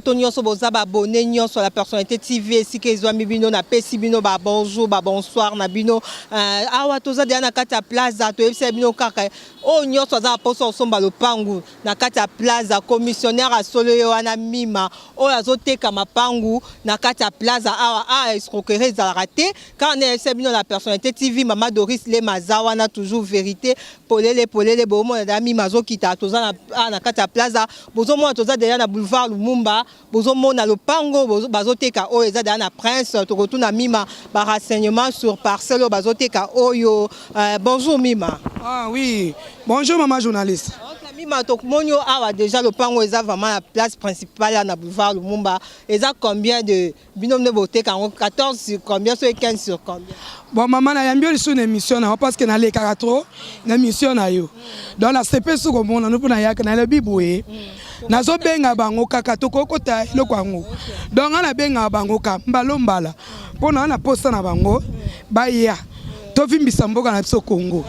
Poto nyonso, boza baabonnés nyonso la Personnalité TV, esika ezwami bino, napesi bino ba bonjour, ba bonsoir na bino. Awa toza deya na kati ya Plaza. Toyebisa bino kaka, oyo nyonso aza na mposa kosomba lopangu na kati ya Plaza, commissionnaire asolo ye wana Mima, oyo azoteka mapangu na kati ya Plaza awa. Awa escroquerie ezalaka te. Kaka nde nayebisa bino, la Personnalité TV, Mama Doris Lema aza wana, toujours vérité, polele polele. Bomona deya Mima azokita. Toza awa na kati ya Plaza, bozomona toza deya na boulevard Lumumba. Bozomona lopango bazoteka oyo eza deya na Prince. Tokotuna Mima barenseignement sur parcelle oyo bazoteka oyo. Bonjour Mima. Ah oui, bonjour maman journaliste. Ok Mima, tomoni yo awa déjà. Lopango eza vraiment na place principale na boulevard Lumumba. Eza combien de bino nde boteka yango? 14 sur combien, soki 15 sur combien? Bon mama, nayambi yo lisusu na émission na yo parce que nalekaka trop na émission na yo. Donc nasepe soki komona no mpo nayaka. Nalobi boye, nazobenga bango kaka, tokokota eloko yango. Donc nga nabengaka bango ka mbala mbala mpo na na posa na bango baya tovimbisa mboka na biso Congo.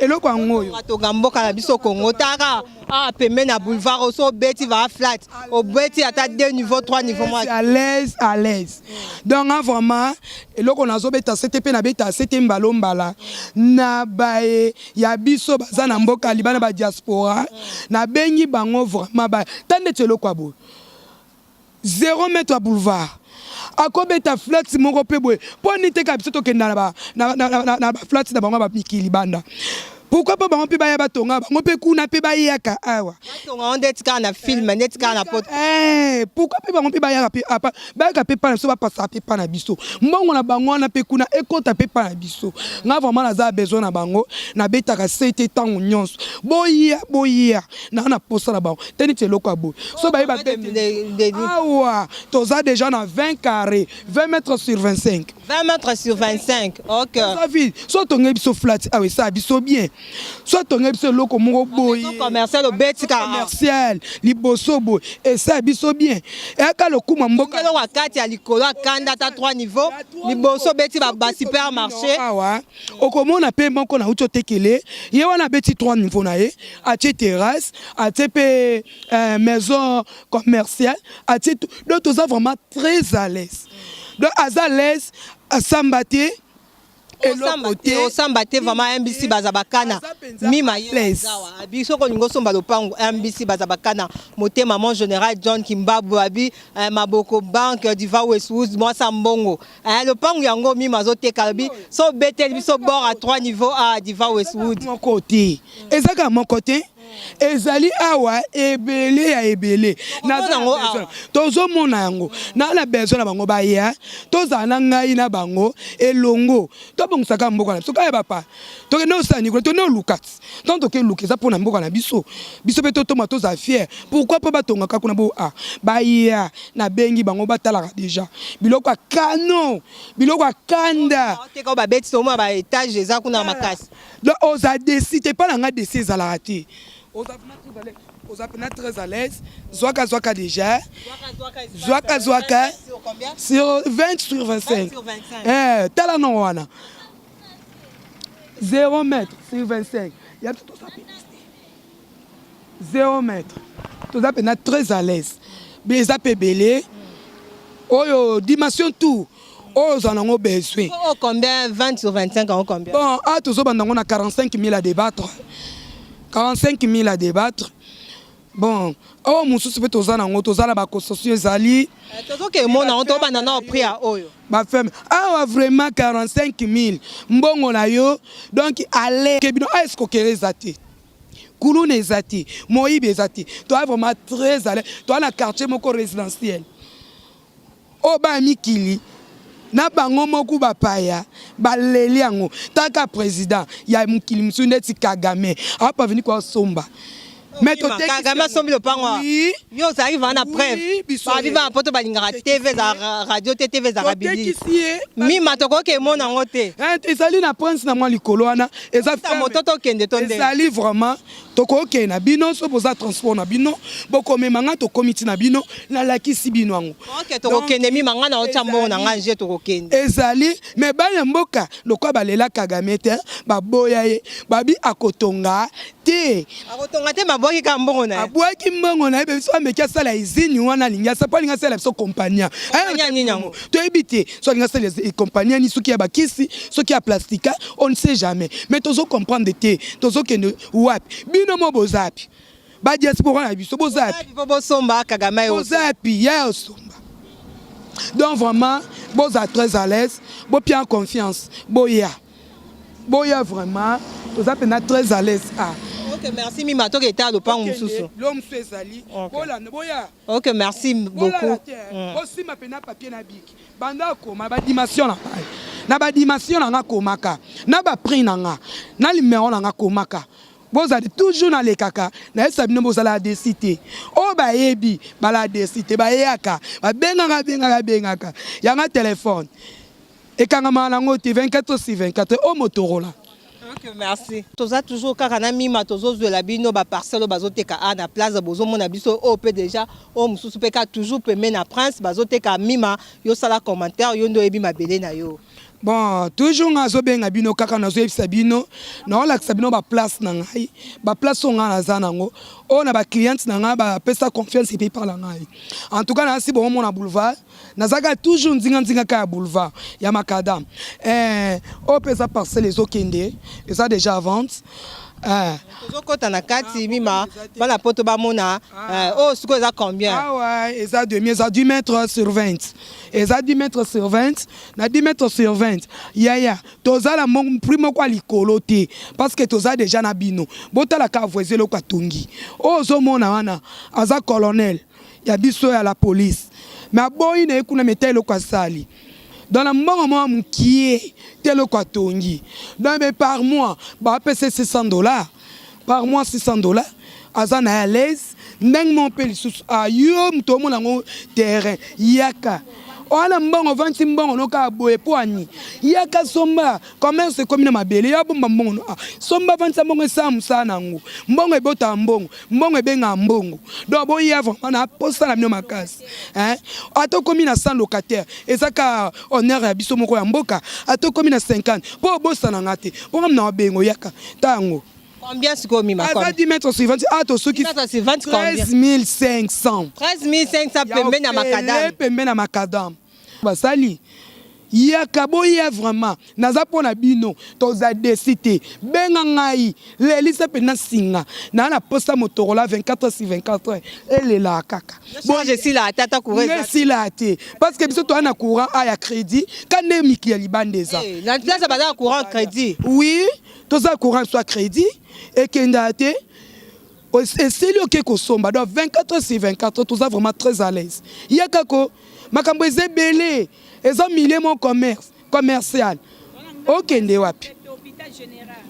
Eloko yango oyo. Tonga mboka na biso Congo. Taka awa pembeni na boulevard, oso obeti va flat, obeti ata 2 niveau, 3 niveau mwa. À l'aise, à l'aise. Donc nga vraiment eloko nazobeta sete mpe nabeta sete mbala mbala na baye ya biso baza na mboka libana, badiaspora, nabengi bango vraiment ba ta ndeti eloko ya boye, 0 mètre ya boulevard, akobeta flat moko mpe boye. Mpo nini teka biso tokenda na baflat na bango ya bamikili libanda? Pourquoi mpo bango mpe baya batonga bango mpe kuna mpe bayaka awa? Batonga ngo ndeti kaka na film, ndeti kaka na Poto. Pourquoi mpe bango mpe bayaka mpe apa, bayaka mpe pa na biso, bapasaka mpe pa na biso mbongo na bango wana mpe kuna ekota mpe pa na biso? Nga vraiment naza besoin na bango. Nabetaka sete ntango nyonso, boya, boya, naa na posa na bango te. Neti eloko ya boye, so baye babeti awa, toza déjà na 20 carré, 20 mètres sur 25. 20 mètres sur 25, ok. Eza vide. So atongai biso flat awa, esala biso bien. So atongai biso eloko moko boye commercial, obeti kaka commercial liboso boye, esala biso bien, eyaka lokuma mboka. Eloko ya kati ya likolo, akanda ata 3 niveau liboso, obeti ba supermarché. Awa okomona mpe moko nauti otekele ye wana, abeti 3 niveau na ye, atie terrasse, atie mpe maison commerciale, atie. Donc toza vraiment très à l'aise. Donc aza à l'aise, asamba te eloko te. Osamba te vraiment. MBC baza bakana Mima ye abi. Soki olingi osomba lopango, MBC baza bakana motema. Mon général John Kimbabu abi maboko banque Diva Westwood, mwasa mbongo. Lopango yango Mima azoteka, alobi so obeteli biso bord à 3 niveau a Diva Westwood. Moko te, eza kaka moko te, ezali awa ebele ya ebele. Tozomona yango na besoin na bango baya, tozala na ngai na bango elongo, tobongisaka mboka na biso. Kaya bapa, tokende osala nikolo, tokende oluka ti ntango tokeluka, eza mpona mboka na biso. Biso mpe totoma, tozala fier. Pourquoi mpo batongaka kuna? Bo a baya, nabengi bango, batalaka déjà biloko ya kano, biloko ya kanda. Teka babeti, tomona ba étage eza kuna makasi. Donc oza déçu te. Mpa na nga déçu ezalaka te. Oza mpena très à l'aise. Zwaka, zwaka déjà, zwaka, zwaka sur 20 sur 25. Tala nongo wana, 0 mètre sur 25 ya biso. Toza publicité, 0 mètre, toza mpena très à l'aise. Eza mpe ebele oyo, dimension tout oyo ozala nango besoin. Oh, combien 20 sur 25 en combien? Bon, ah, tozobanda yango na 45 000 à débattre, 45 000 à débattre. Bon, oyo mosusu mpe toza nango, toza na baconstruction ezali. Tozoke mona yango, tobanda na prix ya oyo. Bafeme awa vraiment 45 000, mbongo na yo. Donc ale bino a escroquerie eza te, kuluna eza te, moyibi eza te. Toza vraiment très à l'aise. Toza na quartier moko résidentiel oyo baya mikili na bango moko, bapaya baleli yango. Taka président ya mokili mosusu ndeti Kagame apaveni koasomba. Mais Kagame asombi lopango? Yo ozalaki vana na preuve. Babi bana Poto balingaka TV, ezalaka radio te, TV ezalaka bili. Mima, tokoki emona yango te. Ezali na Prince na mwa likolo wana, eza moto, tokende to nde? Ezali vraiment, tokokende na bino. So boza transport na bino, bokomema nga, tokomi ntina bino, nalakisi bino yango. Ok, tokokende Mima, nga na otya mbongo na nga nje, tokokende. Ezali me bana mboka lokola balela Kagame te, baboya ye, babi akotonga. te. Akotonga te, mabwaki kaka mbongo na ye. Abwaki mbongo na ye. Biso ameki asala usine wana, alingi asala mpo alingi asala biso kompania. Kompania nini yango? Toyebi te so alingi asala kompania nini, soki ya bakisi, soki ya plastika, on ne sait jamais. Mais tozo comprendre te, tozokende wapi? Bino mo boza wapi? Badiaspora na biso, boza wapi? Mpo bosomba Kagame oyo. Boza wapi ya osomba? Donc vraiment, boza très à l'aise, bopia confiance, boya, boya vraiment, toza mpenza très à l'aise, ah. Ok, merci Mima. Toke eta lopango mosusu. Lo mosusu ezali. Bolanda, boya. Ok, merci bolala beaucoup. Te, bosimba mpenza papier na bic, banda akoma badimension na ngai, na badimension na nga, komaka na baprix na nga, na numero na nga, komaka. Bozali toujours, nalekaka, nayebisa bino, bozala déçus te. Oyo bayebi bala déçus te, bayeyaka, babengaka, bengaka, bengaka yanga telefone ekangamaka nango te, 24 sur 24 oyo Motorola. Ok, merci. Toza toujours kaka na Mima, tozozwela bino baparcelle oyo bazoteka a na Plaza. Bozomona biso oyo mpe déjà, oyo mosusu mpe kaka toujours pembe na Prince bazoteka. Mima, yosala commentaire, yo nde oyebi mabele na yo. Bon, toujours nga azobenga bino kaka, nazoyebisa bino, naolakisa bino baplace na ngai, baplace oyo ngai naza nango, oyo na bacliente na ngai bapesa confiance epe epa na ngai. En tout cas, nasi bomona boulevard, nazalaka toujours nzinga-nzinga kaka ya boulevard ya macadam. Oyo mpe eza parcelle ezokende, eza déjà à vente. Tozokɔta na kati, Mima, bana Poto bamona oyo sikoyo eza combien? Awa eza demi, eza 10 mètres sur 20, eza 10 mètres sur 20. Na 10 mètres sur 20, yaya, toza na prix moko ya likolo te, parce que toza déjà na bino. Botalaka voisin, eloko atongi oyo ozomona wana, aza colonel ya biso ya la police, mais aboyi na ye kuna meta eloko asali. Donc na mbongo moko mokie te, eloko atongi. Donc mais par mois bapesa 600 $ par mois, 600 $, aza na ye à l'aise. Ndenge moko mpe lisusu ayo moto omona yango terrain, yaka wana mbongo, ovandisi mbongo no kaka boye mpo ani? Yaka somba. Commerce ekomi na mabele ya bomba mbongo no. Ah, somba, vandisa mbongo, esala mosala na yango. Mbongo ebotaka mbongo, mbongo ebengaka mbongo. Donc boya vraiment na posa na bino makasi. Ata okomi na 100 locataire, eza ka honneur ya biso moko ya mboka. Ata okomi na 50, mpo obosana nga te, mpo ngam na wabengo, yaka ta yango. Combien sikoyo, Mima? Aza 10 mètres sur 20. Ah, tosuki. 10 mètres sur 20, combien? 13 500. 13 500, pembe na macadam. Pembe na macadam basali. Yaka, boya vraiment, naza mpo na bino, toza déçus te. Benga ngai, lelisa mpenza singa naa na posa Motorola 24 sur 24 heures, elelaka kaka. Charge esila ata ata courant eza. Esila te, parce que biso toza na courant a ya crédit ka nde mikili ya libanda eza. Eh, na Place baza na courant crédit? Oui, toza courant soit crédit, ekendaka te, esili, oke kosomba. Donc 24 sur 24, toza vraiment très à l'aise. Yaka ko, makambo eza ebele, eza milieu mo commerce commercial. Okende wapi?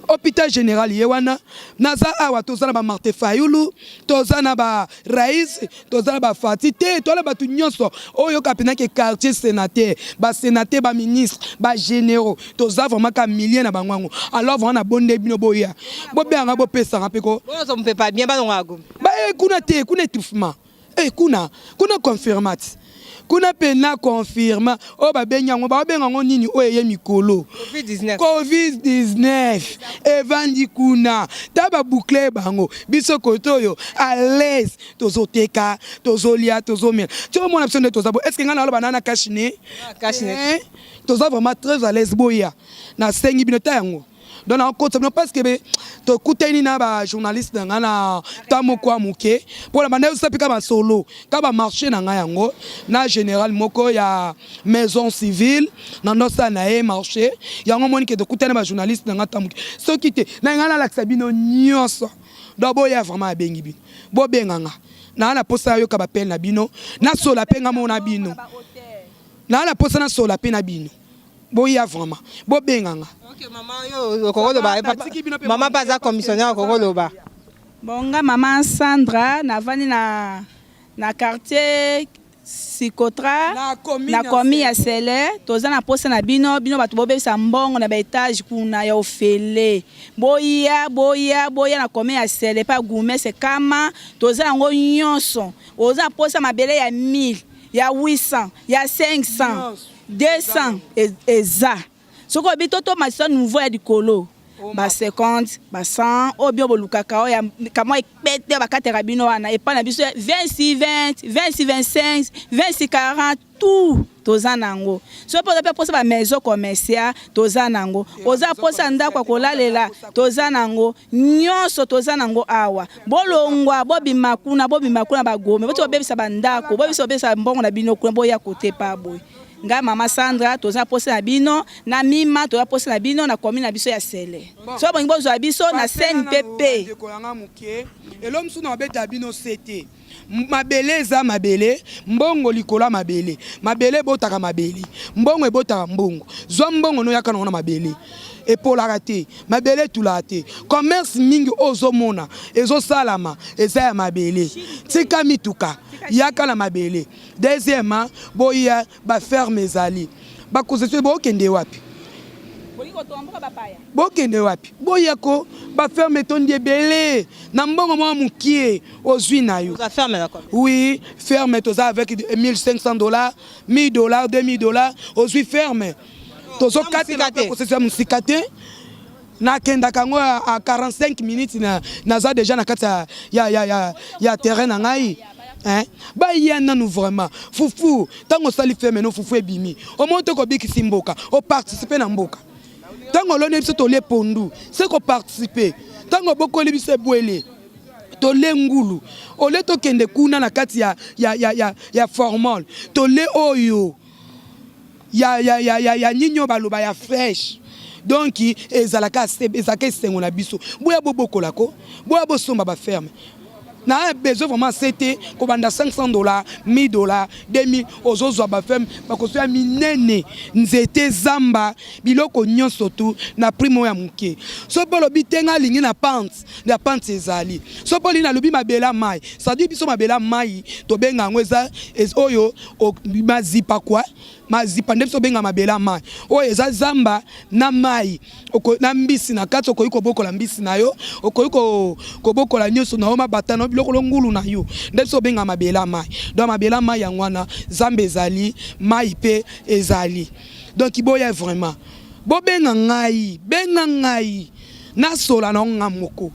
Hôpital général ye wana. Naza awa, toza na bamartin Fayulu, toza na barais, toza na bafati te, toza na bato nyonso oyo oyoka mpenaki quartier, sénateur, basénateur, baministre, bagénéraux, toza vraiment ka milieu na bango yango. Alors vraiment, nabonde bino, boya, bobenganga, bopesanga mpe ko. Bozo mpepa bien, balongaka Gombe. Baye kuna te, kuna étouffement. E kuna, kuna confirmat, kuna pena confirma oyo babengi yango, babenga yango nini oyo eye mikolo? Covid-19. Covid-19 evandi kuna, ta baboucle bango. Biso kote oyo à l'aise, tozoteka, tozolia, tozomela, tiomona biso nde toza bo. Est ce que ngai naloba na cache-nez? Cache-nez. Eh, toza vraiment très à l'aise. Boya, nasengi bino ta yango. Donc nakota bino, parce que be tokutani na bajournaliste na ngai na ta moko ya moke mpona banda yosa mpe ka basolo ka bamarché na ngai yango na général moko ya maison civile na ndosala na ye marché yango. Omoni ke tokutani na bajournaliste na ngai ta moke, soki te na ngai nalakisa bino nyonso. Donc boya vraiment, abengi bino, bobenganga naa na posa yoka bapele na bino, nasola mpe nga moko na bino, naa na posa nasola mpe na bino. Boya vraiment, bobenganga. Ok, mama, yo okokoloba. Natiki bino mpe. Mama mpe aza commissionnaire, okokoloba. Bon, nga mama Sandra, navandi na quartier Sikotra. Na commune na ya commune ya Sele. Toza na posa na bino, bino bato bobebisa mbongo na baétage kuna ya ofele. Boya, boya, boya na commune ya Sele pa Gumese kama toza yango nyonso. Oza na posa mabele ya 1000, ya 800, ya 500, 200, eza. Soki oyebi totomatisa niveau ya likolo. Ba 50, ba 100 oyo bino bolukaka oyo ya kamwa ekpete bakataka bino wana epai na biso 26 20, 26 25, 26 40 tout toza na yango. Soki mpe oza mpe mposa ba maison commerciale toza na yango, oza mposa ndako ya kolalela toza na yango, nyonso toza na yango awa. Bolongwa bobima kuna, bobima kuna ba Gome, boti kobebisa ba ndako, bobisa kobebisa mbongo na bino kuna, boya kote pa boye. Nga mama Sandra toza posa na bino na mima toza posa na bino na commune na biso ya Sele. Soki bolingi bozwa biso na CNPP. Ndeko na nga moke, elo mosusu na kobeta bino sete. Mabele eza mabele, mbongo likolo ya mabele. Mabele ebotaka mabele, mbongo ebotaka mbongo. Zwa mbongo no yaka nango na mabele. Epolaka te, mabele etulaka te. Commerce mingi oyo ozomona ezosalama eza ya mabele. Tika mituka, yaka na mabele. Deuxièmement, boya ba ferme ezali. Ba concession bokende wapi? Bokende wapi? Boya ko ba ferme etondi ebele na mbongo mwa mukie ozwi na yo. Ferme na combien? Oui, ferme toza avec 1500 $, 1000 $, 2000 $ ozwi ferme. Tozokatela concession ya mosika te. Nakendaka yango a 45 minutes na naza dejà na kati ya, ya, ya, ya, ya terrain na ngai. Hein? Baya nanu vraiment fufu ntango osali ferme no fufu ebimi omoni te kobikisi mboka oparticipe na mboka ntango oloni biso tolie pondu se koparticipe ntango obokoli biso ebwele tole ngulu ole tokende kuna na kati ya, ya, ya, ya, ya formol tole oyo ya, ya, ya, ya, ya nini oyo baloba ya fraîche. Donc ezalaka ezalaka esengo na biso. Boya bobokola ko, boya bosomba baferme na besoin vraiment sete kobanda 500 $, 1000 $, 2000 ozozwa baferme bakoso ya minene, nzete, zamba, biloko nyonso tu na prix moko ya moke. So mpo olobi te nga alingi na pente ya pente ezali, so mpo olingi nalobi mabele ya mai, c'est-à-dire biso mabele ya mai tobenga yango eza oyo mazipa kwa mazipa nde biso obenga mabele ya mai oyo eza zamba na mai na mbisi na kati. Okoki kobokola mbisi na yo, okoki kobokola nyonso na yo, mabata na yo, biloko lo ngulu na yo, nde biso obenga mabele ya mai. Donc mabele ya mai yango wana, zamba ezali, mai mpe ezali. Donc boya vraiment, bobenga ngai, benga ngai nasola na nga moko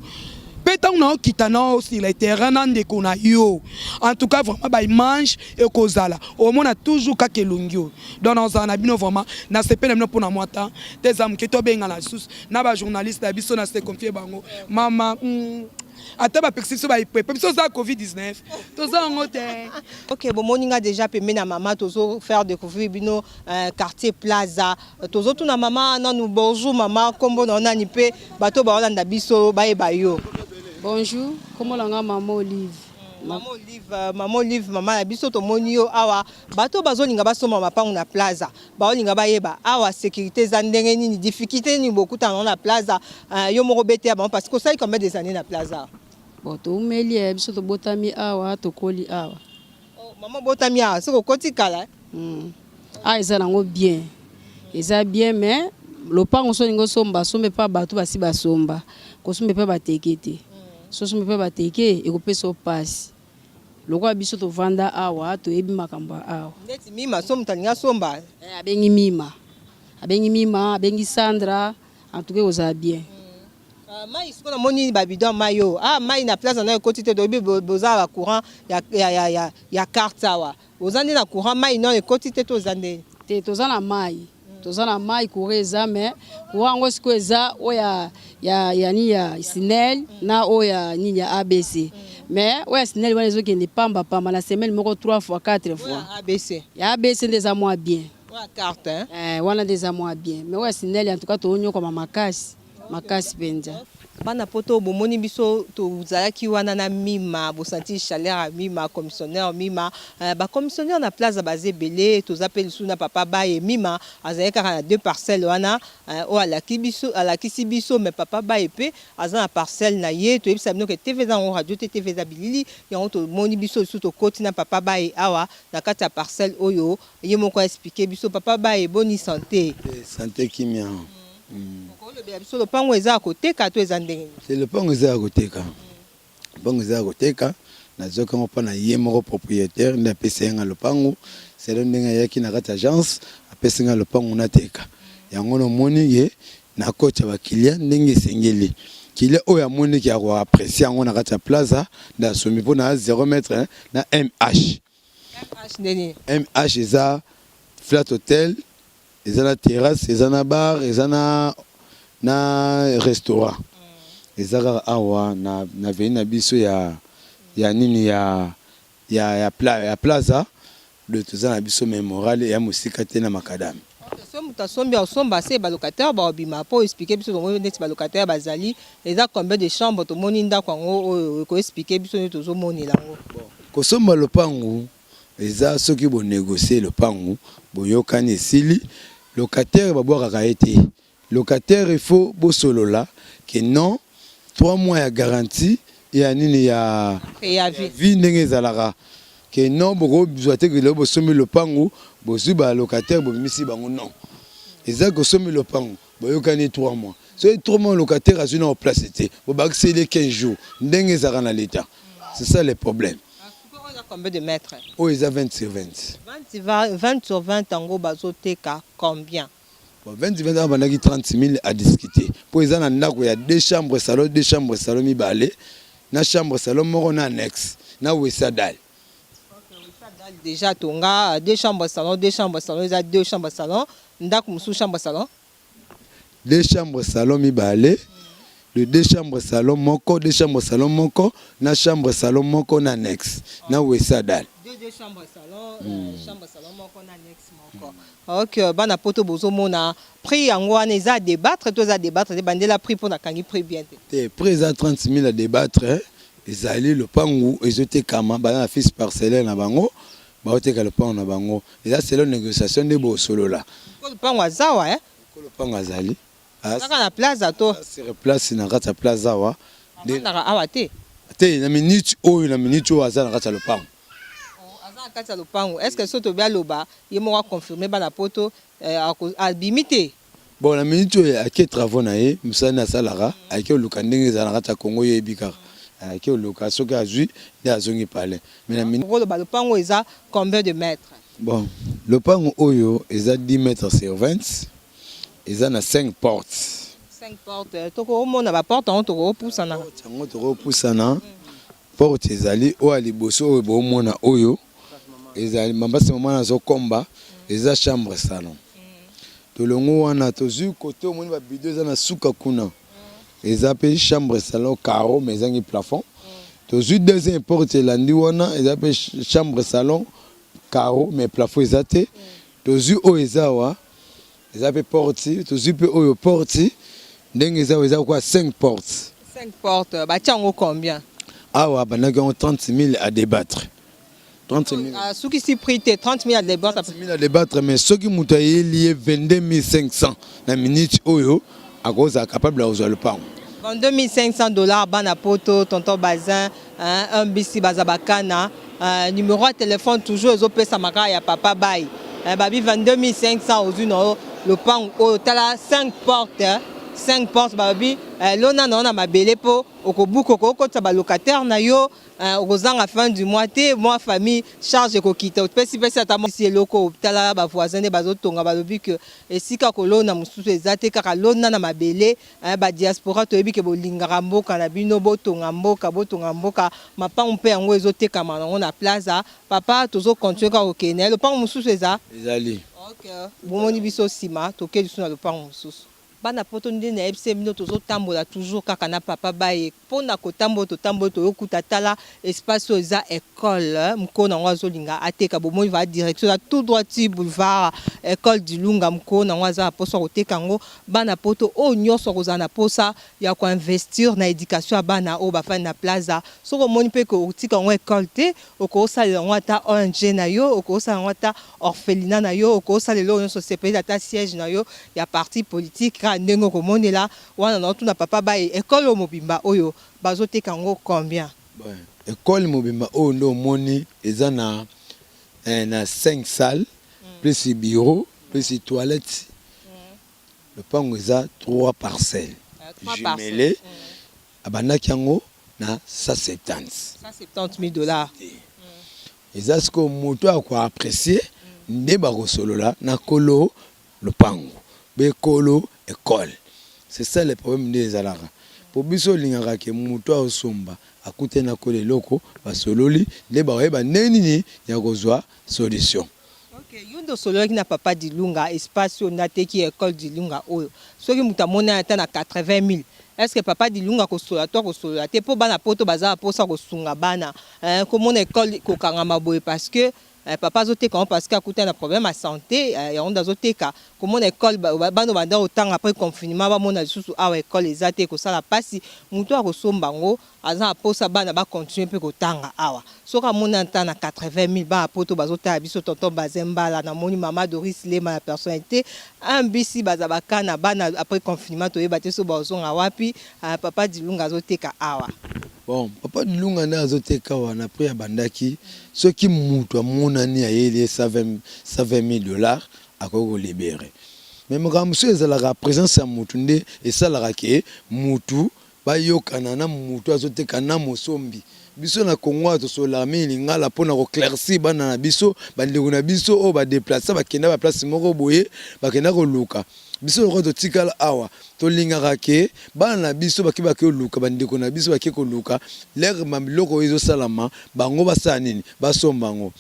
mpe ntango naokita nao sur le terrain na ndeko na yo. En tout cas vraiment baimage ekozala, omona toujours kaka elongi oyo. Donc nazala na bino vraiment, nasepeli na bino mpona mwa temps te eza moke. Tobengana lisusu na bajournaliste na biso na se confie bango mama ata bapekisi biso baepepe biso oza COVID-19 toza yango te. Ok, bomoni nga déjà pembeni na mama, tozo faire découvrir bino quartier Plaza. Tozotuna mama nanu. Bonjour mama, nkombo na yo nani mpe bato baolanda biso bayeba yo? Bonjour, kombo na nga mama Olive. Mama Olive, mama Olive, mama na biso, tomoni yo awa. Bato bazolinga basomba mapango na Plaza, baolinga bayeba awa sécurité eza ndenge nini, difficulté nini bokutana nango na Plaza. Yo moko bete ya bango parce que osali combien des années na Plaza? Bon, toumeli ya biso, tobotami awa, tokoli awa. Oh, mama obotami awa, soki okoti kala. Awa eza nango bien, eza bien, mais lopango so olingi osomba, somba epa bato basi basomba. Kosomba epa bateke te. So osomba epa bateke, ekopesa yo mpasi. Lokola biso tovanda awa, toyebi makambo ya awa. Neti mima so moto alingi asomba? Eh, abengi mima, abengi mima, abengi Sandra, en tout cas ekozala bien. Mai sikoyo, namoni babidon mai oyo. Ah, mai na Place na ekoti te. Toyebi boza ba courant ya carte awa, oza nde na courant, mai nano ekoti te to oza nde? Te, toza na mai, toza na mai, courant eza, mais courant yango sikoyo eza oyo ya nini, ya SNEL na oyo ya nini, ya ABC. Mais oyo ya SNEL wana ezokende pamba pamba, na semaine moko 3 fois, 4 fois. ABC? Ya ABC nde eza mwa bien. Oyo carte, hein? Eh, wana nde eza mwa bien, mais oyo ya SNEL, en tout cas toonyokama makasi makasi mpenza. Bana poto, bomoni biso tozalaki wana na mima, bosanti chaleur ya mima, commissionnaire mima. Bacommissionnaire na Plaza baza ebele. Toza mpe lisusu na papa Baye. Mima azali kaka na deux parcelles wana oyo alaki biso, alakisi biso, mais papa Baye mpe aza na parcelle na ye. Toyebisa bino ke TV eza yango radio te, TV eza bilili yango. Tomoni biso lisusu tokoti na papa Baye awa na kati ya parcelle oyo ye moko aexpliquer biso. Papa Baye, boni santé? Santé kimia. Okolobela biso lopango eza ya koteka to eza ndenge nini? Se lopango eza ya koteka, lopango eza ya koteka. Nazwaki yango mpo na ye moko propriétaire nde apesi ye nga lopango selon ndenge ayaki na kati agence, apesi nga lopango nateka yango. Namoni ye. Nakotya ba client ndenge esengeli. Client oyo amoni ke ako apprecier yango na kati ya plaza nde asombi po na 0 mètre na MH. MH nde nini? MH eza flat hotel, eza na terrasse, eza na bar, eza na na restaurant. Eza kaka awa na na avenue na biso ya ya nini ya ya ya ya plaza Donc toza na biso mais morale eya mosika te na macadam. Ok soki mutu asombi akosomba se ba locataire bakobima po explique biso tomoni neti ba locataire bazali eza combien de chambre tomoni ndaku yango oyo eko explique biso nde tozo monela yango. Bon kosomba lopangu eza soki bo negocier lopangu boyokani esili locataire babwakaka ye te Locataire il faut bosolola que non 3 mois ya garantie ya nini ya vie ndenge ezalaka que non bokozwa te lelo bosombi lopangu bozwi ba locataire bobimisi bango non eza kosombi lopangu boyokani 3 mois soki 3 mois locataire azwi nao place te bobakiseli ye 15 jours ndenge ezalaka na l'etat c'est ça le problème. Combien de mètres? Oyo eza 20 sur 20. 20 sur 20 yango bazoteka combien? Bon 20 20 abandaki 30000 à discuter po eza na ndako ya deux chambres salon deux chambres salon mibale na chambre salon moko na annexe na wesa dalle. Déjà tonga deux chambres salon deux chambres salon eza deux chambres salon ndako mosusu chambre salon. Deux chambres salon mibale de deux chambres salon moko deux chambres salon moko na chambre salon moko na annexe na wesa dalle. Deux deux chambres salon chambre salon moko na annexe moko. Ok bana poto bozo mona prix yango wana eza à debattre to eza à debattre te bandela prix po na kangi prix bien te. Te prix eza 30000 à debattre ezali lopangu ezo tekama baza na fiche parcellaire na bango bao teka lopangu na bango eza selon negociation nde bo solola. Kolo lopangu aza awa eh? Kolo lopangu azali. Kaka na plaza to? Aza sur place na kati ya plaza awa. Avandaka awa te? Te na minute oyo na minute oyo aza na kati ya lopangu. Oh aza na kati ya lopangu est ce que soki tobi aloba ye moko a confirmer bana poto abimi te? Bon na minute oyo ake travaux na ye musala nde asalaka ake koluka ndenge ezala na kati ya Congo yo oyebi kaka ake koluka soki azui nde azongi palais mais na minute. Okoloba lopangu eza combien de mètres? Bon lopangu oyo eza 10 mètres sur 20 eza na 5 portes. 5 portes toko mona ba portes yango toko pusana. Porte yango toko pusana. Porte ezali oyo ya liboso oyo bomona oyo ezali mambasi mama nazo komba eza chambre salon. Tolongo wana tozui cote omoni ba bidon eza na suka kuna eza pe chambre salon carreau mais ezangi plafond. Tozui deuxième porte elandi wana eza pe chambre salon carreau mais plafond eza te. Tozui oyo eza awa Eza pe porte, tozui pe oyo porte, ndenge eza awa eza lokola 5 portes. 5 portes, batie yango combien? Awa abandaki yango 30000 à debattre. 30000. Asukisi prix te, 30000 à debattre. 30000 à debattre mais soki moto ayeli ye 22500 na minute oyo akozala capable ya kozwa lopango. 22500 dollars bana poto tonton Bazin hein, un bisi baza bakana hein, numéro ya téléphone toujours ezopesama kaka ya papa bayi hein, babi 22500 ozwi na yo lopango oyo tala 5 porte 5 porte babi eh, lona na yo na mabele mpo okobuka okokotisa balocataire na yo eh, okozanga fin du mois te mwa famille charge ekokita opesipesi ata mwasi eloko tala bavoisin nde bazotonga balobi ke esika kolona mosusu eza te kaka lona na mabele Eh ba diaspora toyebi ke bolingaka mboka na bino botonga mboka botonga mboka mapangu mpe yango ezotekama nango na plaza papa tozo continuer kaka kokende eh, lopangu mosusu eza ezali ok bomoni biso nsima toke lisusu na lopangu mosusu bana poto nde nayebisi bino tozotambola toujours kaka na papa baye mpo na kotambola totamboli toyokuta tala espace oyo eza ecole mokolo nango azolinga ateka bomoni va direction eza tout droit ti boulevard ecole dilunga mokolo nango aza na mposa koteka yango Bana poto oyo nionso akozala na posa ya ko investir na education ya bana oyo bafandi na plaza, soki omoni pe que otika yango ecole te, okosalela yango ata ong na yo, okosala yango ata orphelinat na yo, okosala eloko nionso osepeli ata siège na yo ya parti politique kaka ndenge okomonela. Wana naotuna papa Baye, ecole oyo mobimba oyo bazoteka yango combien? Bon, ecole mobimba oyo nde omoni eza na na cinq salles plus bureau plus toilette Lopango eza trois parcelles jumelées abandaki yango na 170. 170 000 dollars. Eza sikoyo moto ako apprecier nde bakosolola na kolo lopango be kolo ecole. C'est ça le problème nde ezalaka. Po biso olingaka ke mutu aosomba akutani na kola eloko basololi nde bakoyeba ndenge nini ya kozwa solution. Ok, yo nde osololaki na papa Dilunga espace oyo nde ateki ecole Dilunga oyo soki mutu amoni ata na 80.000 est ce que papa Dilunga akosolola to akosolola te po bana poto baza na posa kosunga bana eh, komona ecole kokangama boye parce que eh, papa azoteka yango parce que akutani na problème ya sante eh, yango nde azoteka komona ecole bana banda kotanga après confinement bamona lisusu awa ecole eza te ekosala mpasi motu akosomba yango aza na posa bana bacontinue mpe kotanga awa soki amoni ata na 80 000 bana poto bazotala biso tonton Bazin Mbala namoni mama Doris Lema ya personnalité mbisi baza bakana bana après confinement toyeba te so bazonga wapi. Papa Dilunga azoteka awa. Bon, papa Dilunga nde azoteka awa na prix abandaki. Soki mutu amonani ayeli ye 120 000 $ akoki kolibérer, mais makambo mosusu ezalaka présence ya mutu nde esalaka ke mutu bayokana na mutu azoteka na mosombi. Biso na Kongo awa tosololaka mingi lingala mpona koéclaircir bana na biso, bandeko na biso oyo badéplacer, bakenda baplace moko boye, bakenda koluka. Biso lokola totikala awa, tolingaka ke bana na biso bake koluka, bandeko na biso bake koluka lere biloko oyo ezosalama, bango basala nini, basomba yango.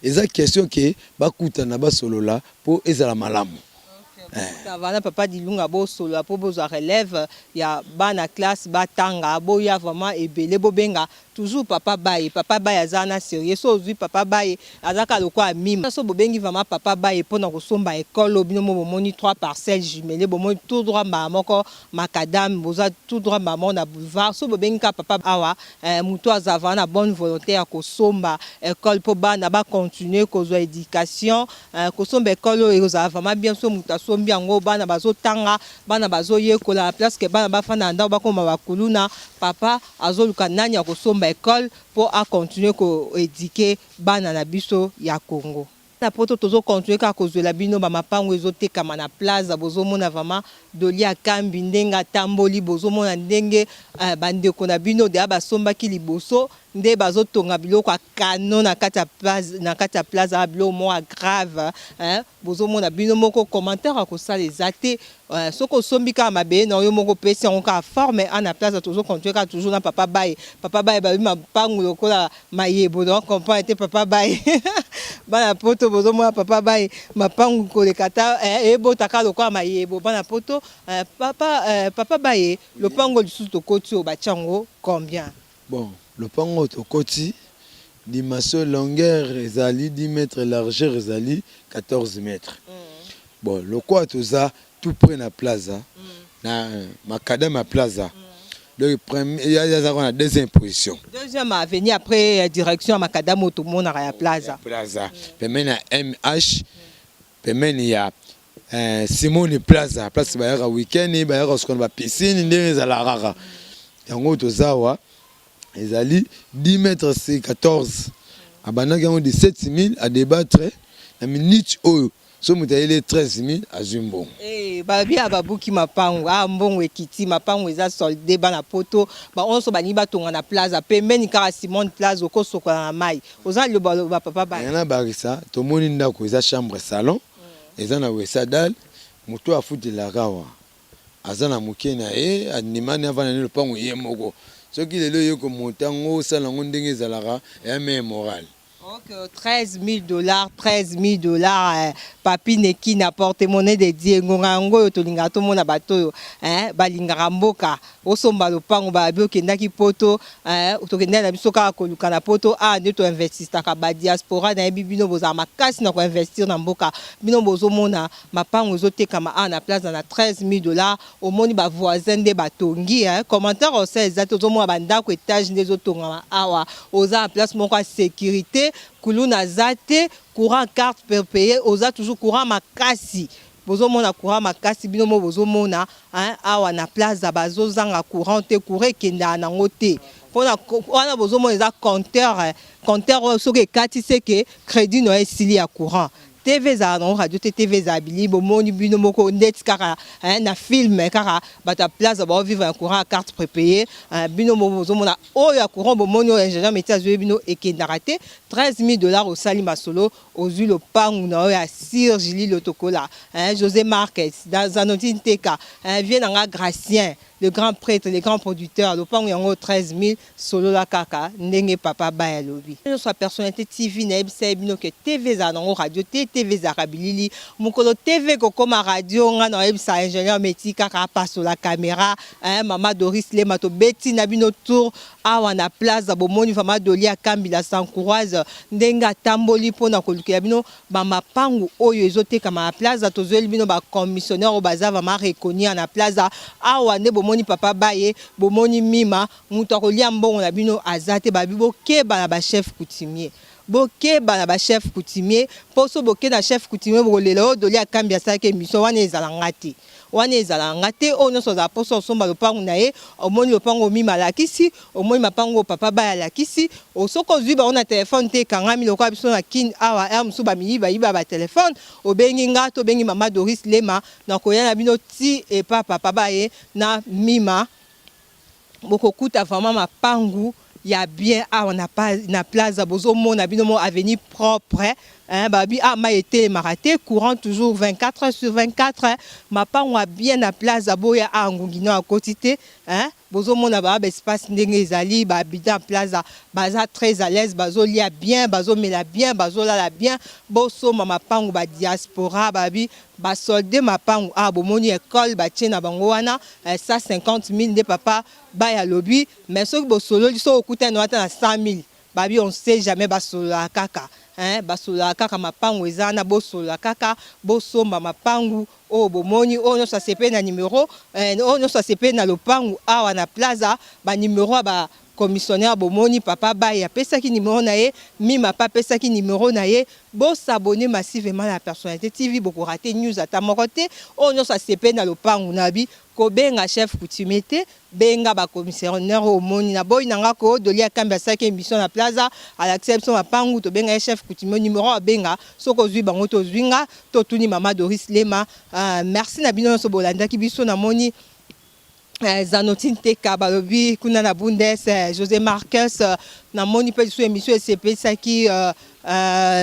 Eza question ke bakutana, basolola mpo ezala malamu. Wana papa Dilunga bosolola mpo bozwa relève ya bana classe batanga. Boya vraiment ebele, bobenga toujours papa Baye. Papa Baye aza na sérieux. So ozwi papa Baye, aza kaka lokola mime. So bobengi vraiment papa Baye mpona kosomba ekole oyo bino mo bomoni, trois parcelles jumelées, bomoni tout droit mbala moko macadam, boza tout droit mbala moko na boulevard. So bobengi kaka papa awa, moto aza vraiment na bonne volonté ya kosomba école mpo bana bacontinue kozwa éducation. Kosomba école oyo ekozala vraiment bien. So moto asombi yango, bana bazotanga, bana bazoyekola na place ke bana bafanda na ndako bakoma bakuluna. Papa azoluka nani ya kosomba école mpo acontinue koéduquer bana na biso ya Congo. Na poto tozocontinue kaka kozwela bino bamapango ezotekama na Plaza. Bozomona vraiment Doli akambi ndenge atamboli, bozomona ndenge bandeko na bino deya basombaki liboso nde bazotonga biloko ya kano na kati ya Plaza, na kati ya Plaza, biloko moko ya grave, hein. Bozomona bino moko, commentaire ya kosala eza te. Soki osombi kaka mabele na yo moko, opesi yango kaka forme. A na Plaza tozocontinue kaka toujours na papa Baye. Papa Baye babi mapangu lokola mayebo, donc comprendre te papa Baye. Bana poto bozomona papa Baye mapangu koleka ta ebotaka lokola mayebo. Bana poto, papa Baye, lopango lisusu tokoti oyo batia yango combien? Bon, lopango oyo tokoti, dimension longueur ezali 10 mètres, largeur ezali 14 mètres. Bon, lokola toza tout près na Plaza, na macadam ya Plaza, donc azalaka na deuxième position. Deuxième avenue après direction ya macadam oyo tomonaka ya Plaza. Plaza, pembeni ya mh, pembeni ya Simoni Plaza, place bayaka weekend, bayaka kosuka na bapiscine, ndenge ezalaka kaka yango. Toza awa, ezali 10 mètres sur 14. Abandaki yango 17 000, adébattre na minute oyo. So moto ayeli 13 000, azwi mbongo. Eh, babi ya babuki mapango a mbongo ekiti, mapango eza solde. Bana poto baonso balingi batonga na Plaza, pembeni kaka Simone Plaza, okosokola na mai. Oza lobaloba papa ba Yana bakisa, tomoni ndako eza chambre salon, eza na wesadal. Moto afutelaka awa aza na moke na ye, andimani avanda nde lopango ye moko. Soki lelo ye komota yango, osala yango ndenge ezalaka, eya meye moral. Ok, 13 000 $, 13 000 $. Papi Neki na porte-monnaie de Dieu. Ngonga yango oyo tolingaka tomona bato oyo balingaka mboka. Osomba lopango, babi okendaki poto, tokendaki na biso kaka koluka na poto. Awa nde toinvestissaka badiaspora. Nayebi bino bozala makasi na koinvestir na mboka. Bino bozomona mapango ezotekama awa na Plaza na 13 000 $. Omoni bavoisin nde batongi, commentaire osala eza te. Ozomona bandako étage nde ezotongama awa. Oza na place moko ya sécurité, kuluna aza te, courant carte prépayé, oza toujours courant makasi. Bozomona courant makasi, bino mo bozomona awa na Plaza bazozanga courant te, courant ekendaka nango te. Mpona wana bozomona eza compteur. Compteur oyo soki ekati, seke crédit na yo esili ya courant. TV ezala nango radio te, TV ezala bilili. Bomoni bino moko ndeti kaka na film, kaka bato ya Plaza baovivre na courant ya carte prépayé. Bino mo bozomona oyo ya courant, bomoni oyo ingénieur métier azwi bino, ekendaka te. 13 000 dollars, osali masolo, ozwi lopangu na oyo ya Sir Julie Lotokola, hein, José Marques Zanoti Nteka, hein, vie na nga Gracien, le grand prêtre, le grand producteur. Lopangu yango 13 000. Solola kaka ndenge papa Baya alobi. Nyonso ya Personnalité TV, nayebisa ye bino ke TV ezala nango radio te. TV ezalaka bilili. Mokolo TV kokóma radio, nga na oyebisa ingénieur Meti kaka apasola caméra, hein, mama Doris Lema. Tobeti na bino tour awa na Plaza. Bomoni vraiment Doli Akambila s'encourage ndenge atamboli mpona kolukela bino bamapangu oyo ezotekama na Plaza. Tozweli bino bacommissionnaire oyo baza vraiment reconnu na Plaza awa. Nde bomoni papa Baye, bomoni Mima. Moto akolia mbongo na bino aza te. Babi bokeba na bachef coutumier, bokeba na bachef coutumier, mpo so boke na chef coutumier, bokolela oyo Doli Akambi asalaki émission wana. Ezala nga te wana, ezala nga te. Oyo nyonso azala mposa osomba lopango na ye, omoni lopango Omima alakisi, omoni mapango oyo papa Baya alakisi. Soki ozwi bango na telefone te, ekangami lokola biso na Kine awa, heure mosusu bamiyi bayiba batelefone. Obengi nga to obengi mama Doris Lema, nakoya na bino ti epa papa Baye na Mima. Bokokuta vraiment mapangu ya bien awa na Plaza. Bozomona bino mo avenue propre, hein, babi ah, mai etelemaka te, courant toujours 24 heures sur 24. Mapango ya bien na Plaza. Boya awa, ngungi no akoti te, hein. Bozomona baa baespace ndenge ezali. Bahabitant Plaza baza très à l'aise, bazolia bien, bazomela bien, bazolala bien. Bosomba mapango, badiaspora. Babi basolde mapango awa. Bomoni ekole batie na bango wana, 150 000 nde papa Baya alobi. Mais soki bosololi, soki okutani ata na 100 000, babi on sait jamais. Basololaka kaka, hein, basololaka kaka. Mapango eza wana, bosolola kaka, bosomba mapangu oyo bomoni. Oyo nyonso asepeli na numero, oyo nyonso asepeli na lopangu awa na Plaza, banimero ya ba commissionnaire bomoni. Papa Baye apesaki nimero na ye, Mima mpe apesaki nimero na ye. Bos'abonner massivement na Personnalité TV, bokorater news ata moko te. Oyo nyonso asepeli na lopangu na bi, kobenga chef coutumier te, benga bacommissionnaire oyo omoni. Na boyi na nga ko Doli Akambi asalaki émission na Plaza, alakisa biso mapangu. Tobenga ye chef coutumier, numéro abenga. Soki ozwi bango, tozwi nga, totuni mama Doris Lema. Merci na bino nyonso bolandaki biso. Namoni Zanoti Nteka, balobi kuna na Bundes, José Marques. Namoni mpe lisusu émission esepesaki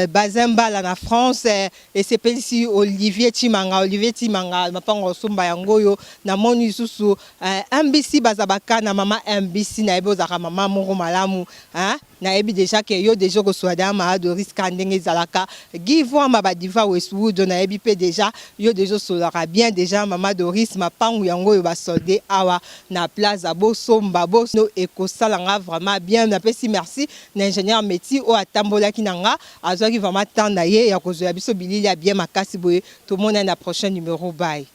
Bazin Mbala na France, esepelisi Olivier Chimanga. Olivier Chimanga, mapango osomba yango oyo. Namoni lisusu MBC bazabaka na mama MBC. Nayebi ozalaka mama moko malamu, nayebi déjà ke yo déjà okoswada ma Doris ka ndenge ezalaka. Givwama badiva Westwood, nayebi mpe déjà yo déjà osololaka bien déjà. Mama Doris, mapangu yango oyo basolde awa na Plaza. Bosomba bono, ekosalanga vraiment bien. Napesi merci na ingénieur Meti oyo atambolaki na nga, azwaki vraiment temps na ye ya kozwela biso bilili ya bien makasi boye. Tomona na prochain numéro. Bye.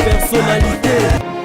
Personnalité.